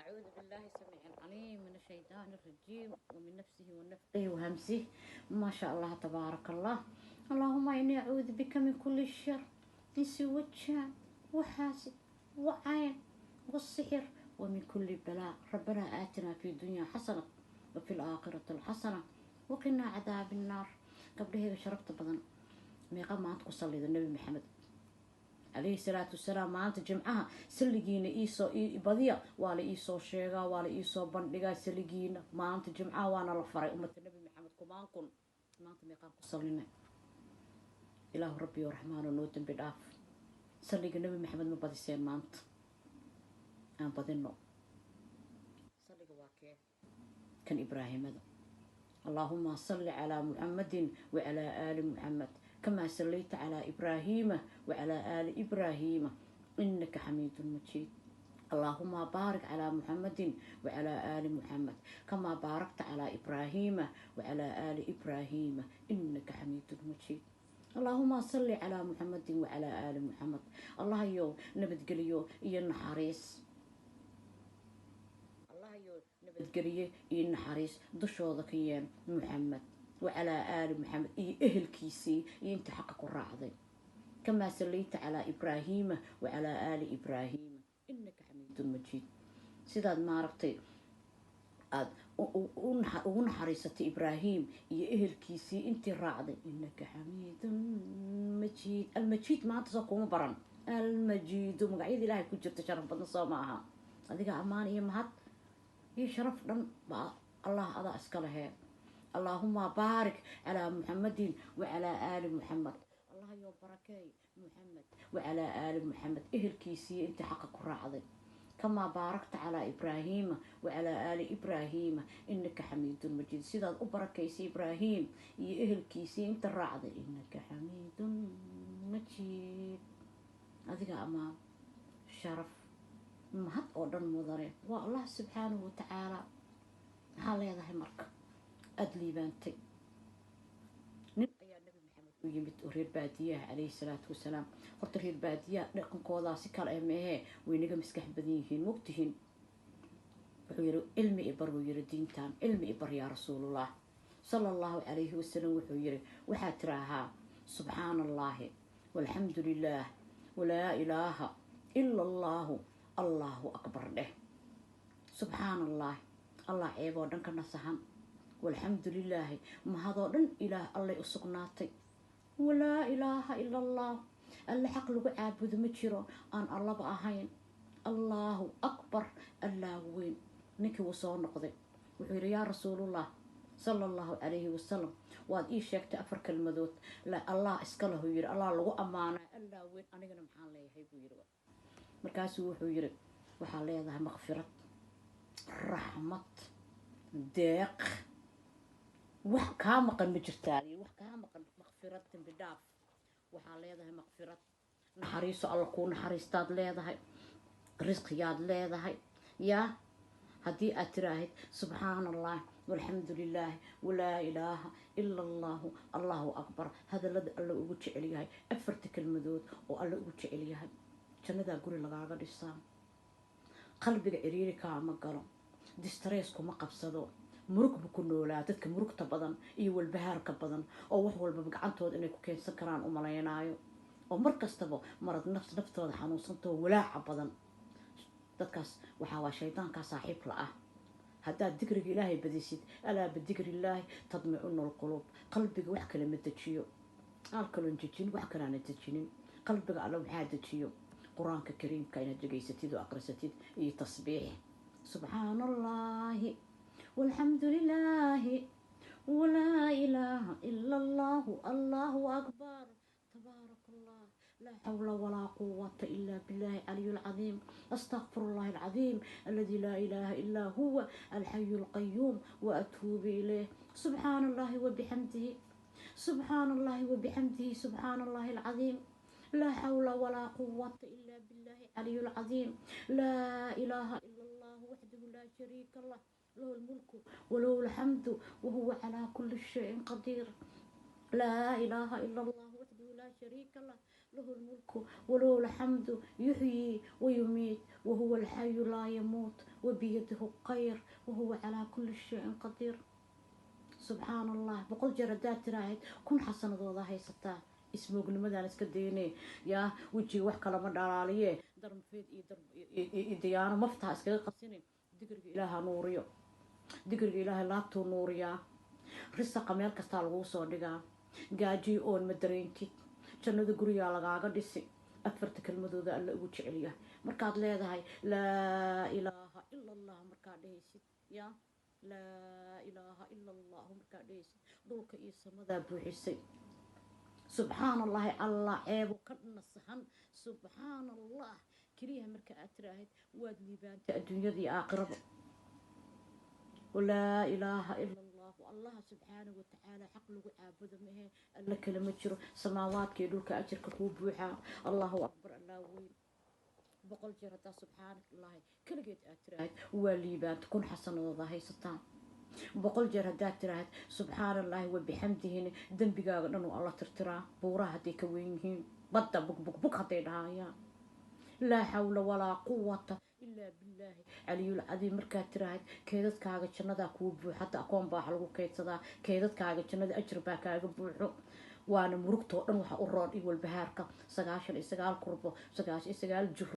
أعوذ بالله السميع العليم من الشيطان الرجيم ومن نفسه ونفخه وهمسه. ما شاء الله تبارك الله. اللهم إني أعوذ بك من كل شر، إنس وجه وحاسد وعين والسحر ومن كل بلاء. ربنا آتنا في الدنيا حسنة وفي الآخرة الحسنة وقنا عذاب النار. Gabdhahayga sharafta badan, meeqa maanta ku sallida Nabi Maxamed calayhi salaatu wasalaam? Maanta Jimcaha salligiina iisoo badiya. Waa la iisoo sheegaa, waa la iisoo bandhigaa salligiina maanta Jimcaha, waana la faray ummata Nabi Maxamed kumaan kun. Maanta meeqaan ku sallinay? Ilaahu Rabbiyo Raxmaano, noo dambi dhaaf. Salliga Nabi Maxamed ma badiseen maanta? Aan badino salliga. Waa kee? Kan Ibraahimada: اللهم صل على محمد وعلى آل محمد كما صليت على إبراهيم وعلى آل إبراهيم إنك حميد مجيد. اللهم بارك على محمد وعلى آل محمد كما باركت على إبراهيم وعلى آل إبراهيم إنك حميد مجيد. اللهم صل على محمد وعلى آل محمد. Allahayow nabadgeliyo iyo naxariis, Allahayow nabadgeliye iyo naxariis dushooda ka yeen Muxamed wacalaa aali Muxamed iyo ehelkiisii iyo inta xaqa ku raacday, kamaa sallayta calaa Ibraahiima wacalaa aali Ibraahiima innaka xamiidun majiid. Sidaad maaragtay aada ugu naxariisatay Ibraahim iyo ehelkiisii intii raacday, innaka xamiidun majiid. Almajiid maanta soo kuma baran. Almajiidu magacyada Ilaahay ku jirta sharaf badan, soo ma aha? Adiga ammaan iyo mahad iyo sharaf dhan baa Allah adaa iska lehee. Allaahuma baarik calaa Muxamadin wacalaa aali Muxamed. Allahayow barakeey Muxamed wacalaa aali Muxamed, ehelkiisiiyo intii xaqa ku raacday, kamaa baarakta calaa Ibraahiima wacalaa aali Ibraahiima innaka xamiidun majiid. Sidaad u barakaysay Ibraahim iyo ehelkiisii inta raacday, innaka xamiidun majiid. Adiga amaan, sharaf, mahad oo dhan mudane waa Allah subxaanahu watacaala. Maxaa leedahay marka aada liibaantay? Nin ayaa Nabi Maxamed u yimid oo reer baadiyaha calayhi salaatu wasalaam. Horta reer baadiyaha dhaqankoodaa si kale meehee, way naga maskax badan yihiin, mogtihiin. Wuxuu yiri: "Cilmi ibar," buu yiri, "diintan cilmi ibar, yaa Rasuulullah sala Allahu calayhi wasalam." Wuxuu yiri: "Waxaa tiraahaa subxaana Allahi walxamdu lilah walaa ilaaha ila Allahu, Allahu akbar." Dheh: subxaana Allahi, Allah ceeb oo dhan ka nasahan, walxamdu lilaahi, mahadoo dhan Ilaah Allay u sugnaatay, walaa ilaaha ila Allah, Alle xaq lagu caabudo ma jiro aan Allaba ahayn, Allahu akbar, Allah weyn. Ninkii wuu soo noqday. Wuxuu yidhi: "Yaa Rasuulullah sala Allahu calayhi wasalam, waad ii sheegtay afar kelmadood Allah iska lahu," yidhi, "Allah lagu ammaanaa, Allah weyn. Anigana maxaan leeyahay?" buu yidhi. Markaasuu wuxuu yidhi: "Waxaa leedahay makfirad, raxmad, deeq. Wax kaa maqan ma jirtaa? Wax kaa maqan? Makfirad, dambi dhaaf waxaa leedahay, makfirad, naxariiso Alla kuu naxariistaad leedahay, risqiyaad leedahay. Yaa haddii aad tiraahid subxaana Allah walxamdu lilaahi walaa ilaaha ila Allahu, Allahu akbar," hadallada Alla ugu jecel yahay, afarta kelmadood oo Alla ugu jecel yahay, jannadaa guri lagaaga dhisaa, qalbiga ciriiri kaama galo, distress kuma qabsado, murug ma ku noolaa. Dadka murugta badan iyo walbahaarka badan oo wax walbaba gacantooda inay ku keensan karaan u malaynaayo, oo mar kastaba marad nafs naftooda xanuunsantao walaaca badan, dadkaas waxaa waa shaydaankaa saaxiib la ah. Haddaad dikriga Ilaahay badisid, alaa bidikri illaahi tadmicuna alquluub. Qalbiga wax kale ma dejiyo, aal kaloon dejin, wax kalaana dejinin. Qalbiga Alla waxaa dejiyo Qur-aanka Kariimka inaad dhegaysatid oo aqrisatid iyo tasbiix: subxaana Allahi walxamdu lilaahi walaa ilaaha ila Allahu, Allahu akbar, tabaarak Allah, laa xawla walaa quwata ila billahi caliy lcadiim, astaqfir Allahi alcadiim aladi laa ilaaha ilaa huwa alxayu alqayuum waatuubu ilayh, subxaana Allahi wabixamdihi, subxaana Allahi wabixamdihi, subxaana Allahi alcadiim, laa xawla walaa quwata ila billahi caliy lcadiim, laa ilaaha ila Allah waxdahu laa shariika lah, lahu lmulku walahu alxamdu wahuwa calaa kuli shayin qadiir, laa ilaaha ila Allah waxdahu laa shariika lah, Lahu lmulku walahu alxamdu, yuxyii wayumiit, wahuwa alxayu laa yamuut, wabiyadihi khayr, wahuwa calaa kulli shayin qadiir. Subxaan Allah 100 jeer haddaad tiraahid, 1000 xasanadooda haysataa. Ismoognimadaan iska daynay yaa wejiga wax kalama dhalaaliye. Darmfeed iyo diyaano maftaha iskaga qasinin. Digriga Ilaaha nuuriyo, digriga Ilaahay laabtuu nuuriyaa. Risaqa meel kastaa laguu soo dhigaa. Gaajiyo oon ma dareentid. Jannada gurigaa lagaaga dhisi. Afarta kelmadooda Alla ugu jecelyahay markaad leedahay laa ilaaha ila Allah, markaad dhehaysid yaa laa ilaaha ila Allahu, markaad dhehaysid dhulka iyo samadaa buuxisay. Subxaan Allahi, Allah ceebo ka nasahan. Subxaan Allah keliyaha marka aad tiraahid, waad liibaantay adduunyada iyo aakhiraba. Laa ilaaha ila Allahu, Allaha subxaanahu watacaala xaq lagu caabudo mahe, Alla kale ma jiro. Samaawaadka iyo dhulka ajarka kuu buuxaa. Allahu akbar, Allah weyn. 100 jeer haddaa subxaanaka Allahi keligeed aad tiraahid, waa liibaanta, 1000 xasanadooda haysataa. 100 jeer haddaad tiraahid subxaana Allahi wa bixamdihina, dembigaaga dhan uu Alla tirtiraa, buuraha hadday ka weyn yihiin, badda bug bug bug hadday dhahayaan. Laa xawla walaa quwata ilaa billaahi caliyul cadiim markaad tiraahid, keedadkaaga jannadaa kuu buux. Hadda akoon baa wax lagu keydsadaa. Keedadkaaga jannada ajir baa kaaga buuxo. Waana murugtoo dhan waxa u roon iyo walbahaarka, 99 kurbo, 99 jiro.